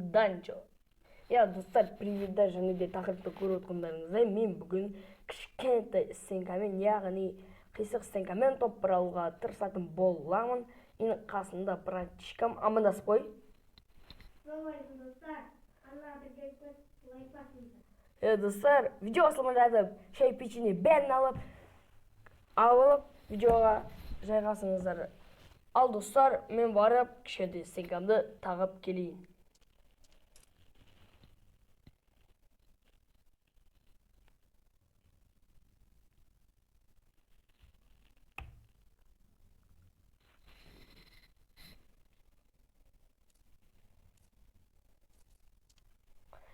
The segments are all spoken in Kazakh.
Свиданчо. Я, достар, привет, да, және де тақырыпты көріп отқандарыңыздай, мен бүгін кішкентай стенкамен, яғни қисық стенкамен топ бір алуға тырысатын боламын. Менің қасымда братишкам, амандасып қой. Ассалаумағалейкум, достар. Арнаға тіркеліп, лайк басыңыздар. Достар, видео басталмай жатып, шай, печенье бәрін алып, видеоға жайғасыңыздар. Ал, достар, мен барып кішкентай стенкамды тағып келейін.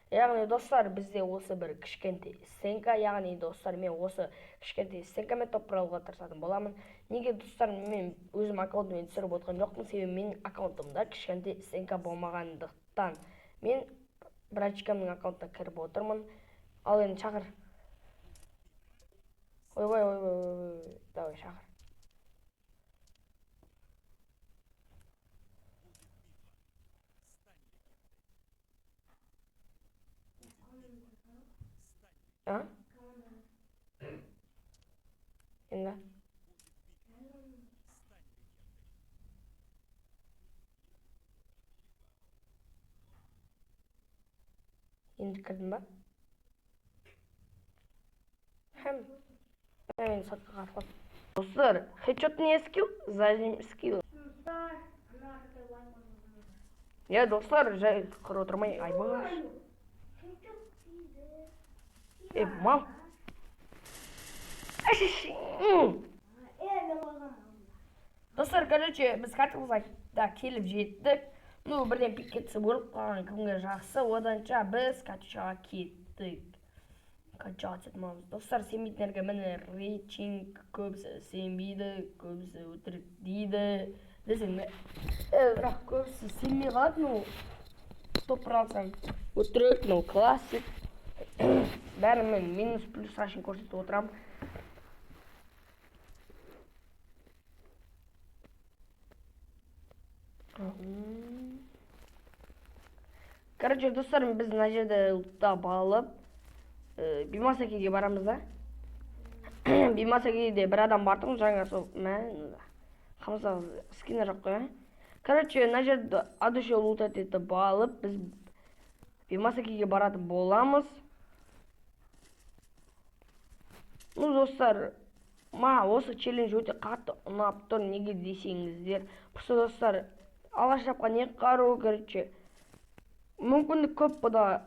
Яғни, достар, бізде осы бір кішкентай стенка, яғни, достар, мен осы кішкентай стенкамен топ бір алуға тырысатын боламын. Неге, достар, мен өзім аккаунтыммен түсіріп отқан жоқпын? Себебі менің аккаунтымда кішкентай стенка болмағандықтан мен братишкамның аккаунтына кіріп отырмын. Ал енді шақыр. Ойбай, ойбай, ойбай, давай шақыр. А? Енді. Енді кірдің ба? Хәм. Мен сотқа қатып. Достар, хедшот не скилл, зажим скилл. Достар, арнаға тіркеліп, лайк басыңыздар. Я, достар, жай құр отырмай, айбаш. Хедшот дейді. Е, мал. Е, мен қойғанмын. Достар, короче, біз каталогта келіп жеттік. Ну, бірден пикке түсіп өліп қалған кімге жақсы, оданша біз катюшаға кеттік. Катюшаға түсетін боламыз. Достар, сенбейтіндерге міне рейтинг, көбісі сенбейді, көбісі өтірік дейді. Десең де, бірақ көбісі сенбей қалады, ну, топ бір алсаң. Өтірік, ну, классик. Бәрін мен минус плюс рашын көрсетіп отырамын. Короче, достар, біз мына жерде луттап алып, Бимасакиге барамыз да. Бимасакиде бір адам бар тұғын, жаңа сол, мә, қамса скинер жоқ қой, ә? Короче, мына жерде от души лутать етіп алып, біз Бимасакиге баратын боламыз. Ну, достар, маған осы челлендж өте қатты ұнап тұр, неге десеңіздер. Просто, достар, алғаш тапқан екі қару, короче, мүмкіндік көп бұда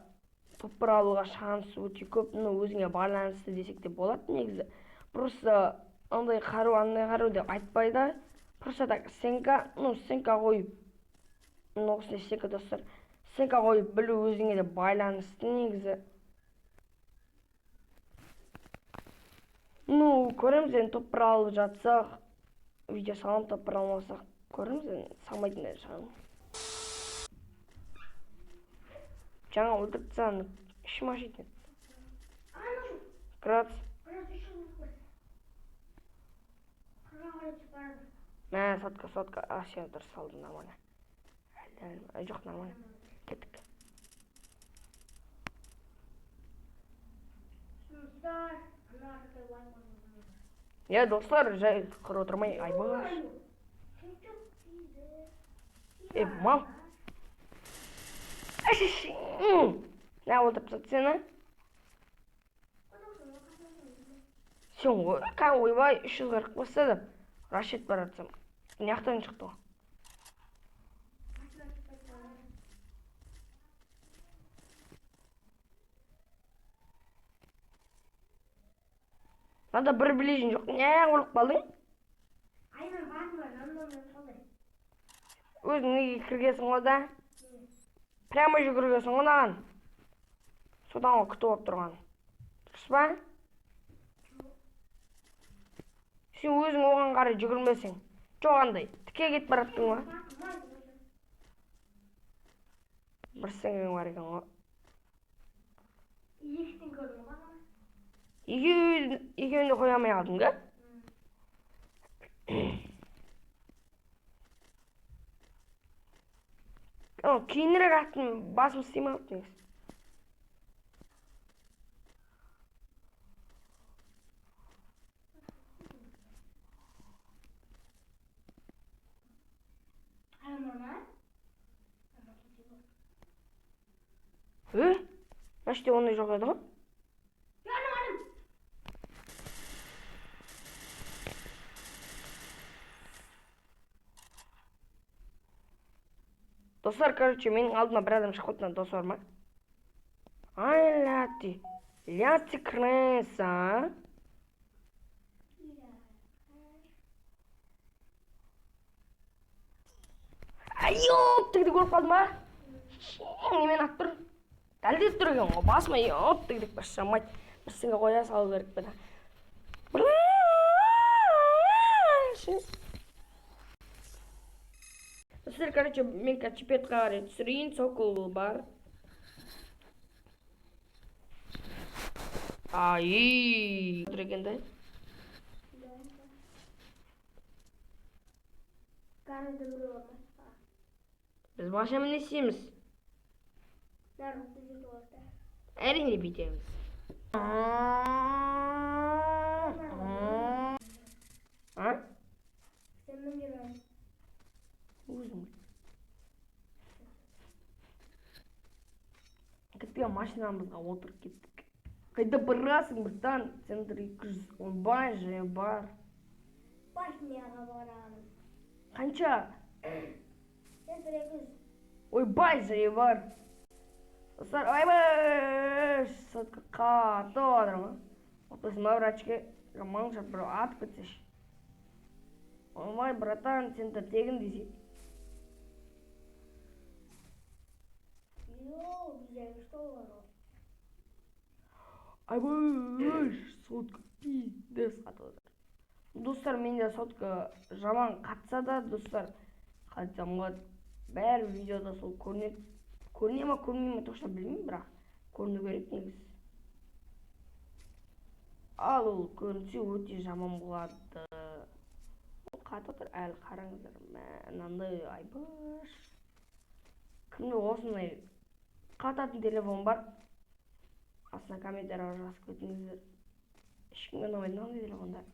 топ бір алуға шанс өте көп, ну, өзіңе байланысты десек те болады негізі. Просто андай қару, андай қару деп айтпай да, просто так стенка, ну, стенка қойып, ну, осындай стенка, достар, стенка қойып білу өзіңе де байланысты негізі. Ну, көреміз енді, топ бір алып жатсақ, видео саламын, топ бір алмасақ, көреміз енді, салмайтын да шығармын. Жаңа өлтіріп тастаған, ішім ашитын еді. Грац. Мә, сотка, сотка. А, сен дұрыс салдың, нормально. Әлі, әлі, жоқ, нормально. Кеттік. Достар, арнаға тіркеліп, лайк басыңыздар. Я, достар, жай құр отырмай, айбаш. Хедшот дейді. Е, мал. Мә, өлтіріп тастады сені. Сен ғой, ойбай, 340 басса деп. Рашид бара жатсам. Мына жақтан шықты ғой. Мынада бір ближний жоқ. Не өліп қалдың? Айнан басыма рандомнан салды. Өзің неге кіргенсің ғой да? Прямо жүгіргенсің ғой мынаған. Содан ғой күтіп алып тұрған. Дұрыс па? Сен өзің оған қарай жүгірмесең. Жоқ андай, тіке кетіп бара жаттың ғой. Бір стенкаң бар екен ғой. Екі стенка көрдім ғой. Екеуін де қоя алмай қалдың ба? Кейінірек аттым, басым істемей қалыпты негізі. Мына жерде ондай жоқ еді ғой. Достар, короче, менің алдыма бір адам шығып қалды, дос бар ма? Ай, ляти. Ляти крыса. Ай, ёп, тігді көріп қалды ма? Немен атып тұр? Дәлдеп тұр екен ғой, басыма ёп тігдік басшамайды. Бір сіңге қоя салу керек пе? Достар, короче, мен чипетқа қарай түсірейін, сокол бар. Ай, тұр екен да. Біз машинамен не істейміз? Әрине бүйтеміз. А? Өзің. Кеткен машинамызға отырып кеттік. Қайда барасың, братан? Центр 200. Ойбай, же бар. Башняға барамыз. Қанша? Центр 200. Ойбай, же бар. Достар, ойбай, сотка қатты жатыр ма? Отпасын ба, врачке жаман шап біреу атып кетсеші. Ойбай, братан, центр тегін десе. Йоу, біздегі что бар ғой? Айбай, сотка пиздец қатып жатыр. Достар, менде сотка жаман қатса да, достар, қалай айтсам болады, бәрі видеода сол көрінеді. Көріне ма, көрінбей ма, точно білмеймін, бірақ көріну керек негізі. Ал ол көрінсе өте жаман болады. Ол қатып отыр әлі, қараңыздар. Мә, мынандай айбаш. Кімде осындай қататын телефон бар? Астына комментарийға жазып кетіңіздер. Ешкімге ұнамайды мынандай телефондар.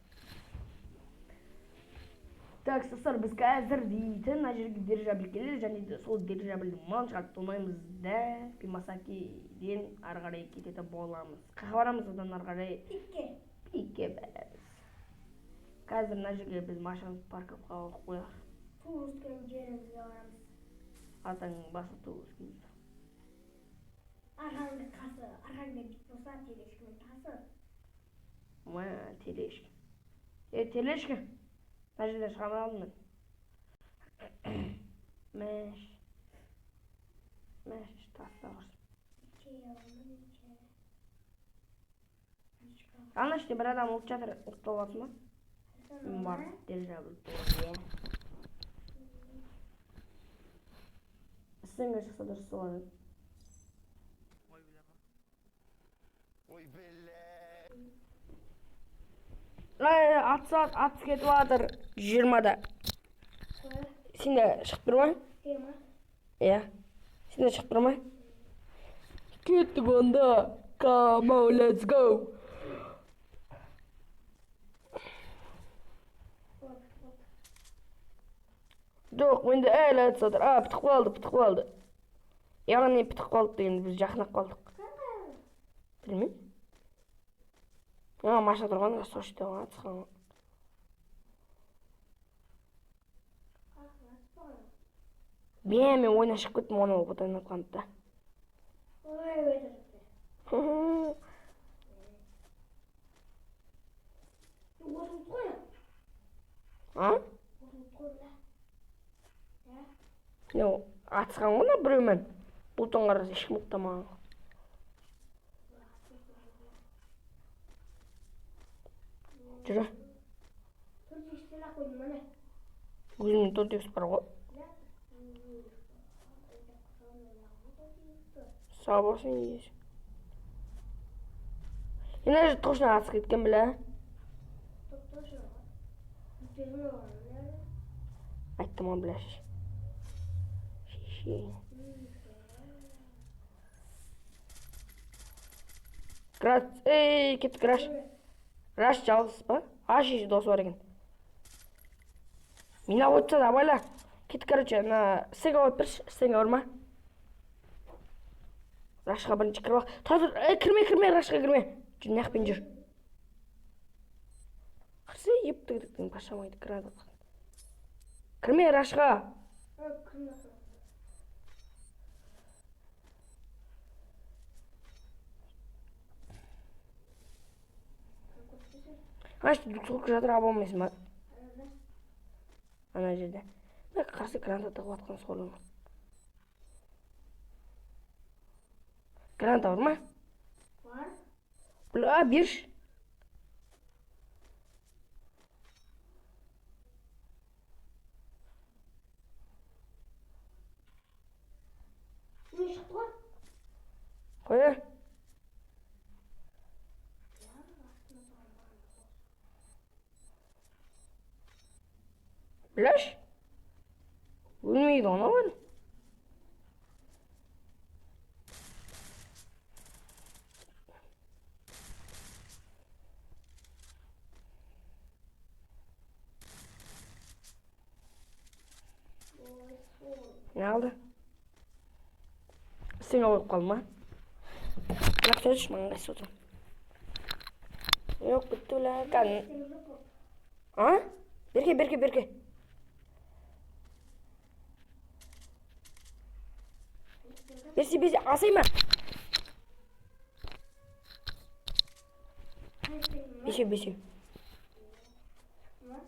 Так, достар, біз қазір дейтін мына жерге дирижабль келеді, және де сол дирижабльдің малын шығарып тонаймыз да, Пимасакиден ары қарай кететін боламыз. Қайда барамыз одан ары қарай? Пикке. Пикке барамыз. Қазір мына жерге біз машинамызды парковкаға қойып қояйық. Туып өскен жерімізге барамыз. Атаңның басы туып өскен жер. Архангел тасы, Архангел болса телешкінің тасы. Мә, телешка. Е, телешка. Мына жерден шыға алмай қалдым мен. Мәш. Мәш, таста құрсын. Ана іште бір адам ұлып жатыр, ұлықтап аласың ба? Мен барып дирижабль иә. Сіңгі шықса дұрыс болады. Ой, бля. Ай, атыс атыс кетіп жатыр. 20-да. Сенде шығып тұр ма? Жиырма. Иә. Сенде шығып тұр ма? Кеттік онда. Come on, let's go. Болды, болды. Жоқ, менде әлі атыс жатыр. А, бітіп қалды, бітіп қалды. Яғни бітіп қалды деген біз жақындап қалдық. Білмеймін. А, машина тұрған, сол жерде атысқан. Бе, мен ойыннан шығып кеттім, оны одан атқанды да. Ой, өте шықты. Осылып қой. А? Осылып қой, бля. Иә? Не, атысқан ғой мына біреумен. Бұлтон қараса ешкім ұқтамаған. Жүр. Төрт икстен ақ қойдым, міне. Өзімнің 4 икс бар ғой. Сау болсын еш. Мына жерде точно атысып кеткен, бля. Точно ғой. Бүйтесің ғой, міне. Айттым ғой, бля. Шеше. Град, ей, кеттік, раш. Раш жалғыз ба? Аш, досы бар екен. Мина қойып тастады, абайла. Кеттік, короче, ана стенге қойып берші, стенге ұрма. Рашқа бірінші кіріп ал. Тұра тұр, ей, кірме, кірме, рашқа кірме. Жүр, мына жақпен жүр. Кірсе, ептігдіктің пашамайды, гранат атқан. Кірме рашқа. Ой, кірме. Ана жерде двухсотка жатыр, аба алмайсың ба? Ана жерде. Мына қарсы граната тығып жатқан сорлы. Граната бар ма? Бар. Бля, берші. Не шықты ғой? Қоя. Бляш. Өлмейді ғой мынау. Ой, сол. Не алды? Сен қойып қалды ма? Бірақ сөзші, маған қайсы отырмын. Жоқ, бітті, бля. Кәдімгі. Сен жоқ қой. А? Берке, берке, берке. Берсе, берсе, асай ма? Қай сен ма? Бесеу, бесеу. Ма?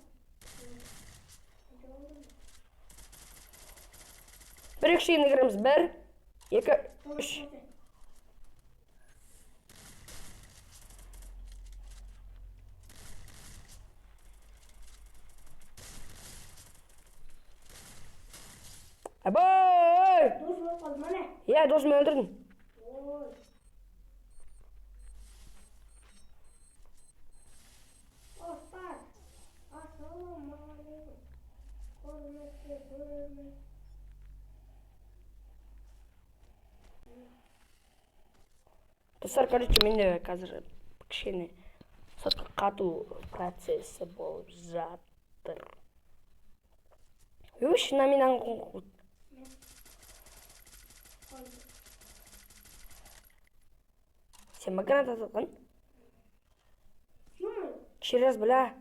Бір, екі, үш кіреміз. Бір, екі, үш. Абай! Дос болып қалды ма не? Иә, досым, өлтірдім. Ой. Достар, ассалаумағалейкум. Құрметті көрермен. Достар, короче, менде қазір кішкене сотқа қату процесі болып жатыр. Өш, мына мен. Қойды. Сен ма граната атқан? Ё-моё. Через, бля.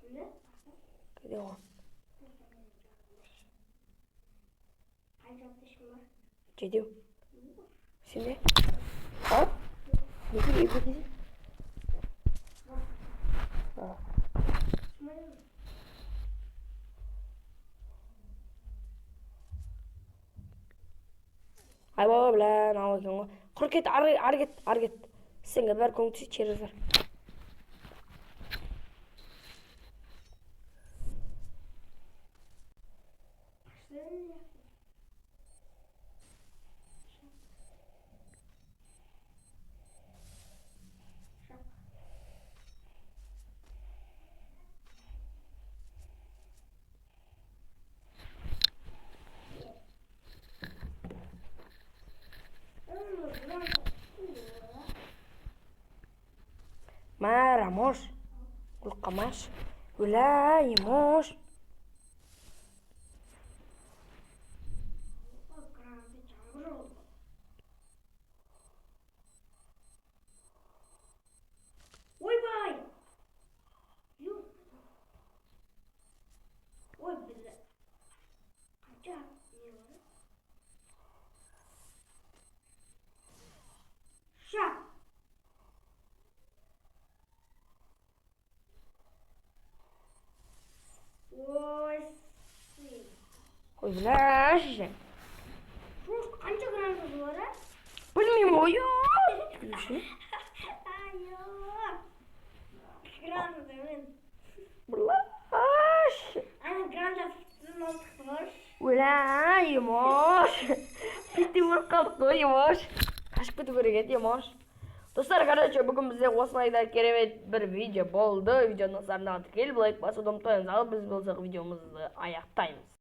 Не? Где ол? Қанша аптечкам бар? Жетеу. Сенде? А? Екі, екі, екі. А. Смотри. Айбай, бля, мынау екен ғой. Құр кет, ары, ары кет, ары кет. Сенге бәрі көмектеседі, через бар. Сен Мә, Рамош. Өліп қалмашы. Өлә, емош. Граната жаңбыр жауды. Ойбай! Ё. Ой, бля. Қанша не бар? Ша. Ой, сен. Ой, бля, шеше. Шош, қанша граната бар, а? Білмеймін ғой. Ой. Айо. Граната мен. Блаш. Ана граната алып шықты ғой. Өлә, емош. Бүйтіп өліп қалдық қой, емош. Қашып кету керек еді, емош. Достар, короче, бүгін бізде осылай да керемет бір видео болды. Видеоның соңына тіркеліп, лайк басуды ұмытпаңыз. Ал біз болсақ, видеомызды аяқтаймыз.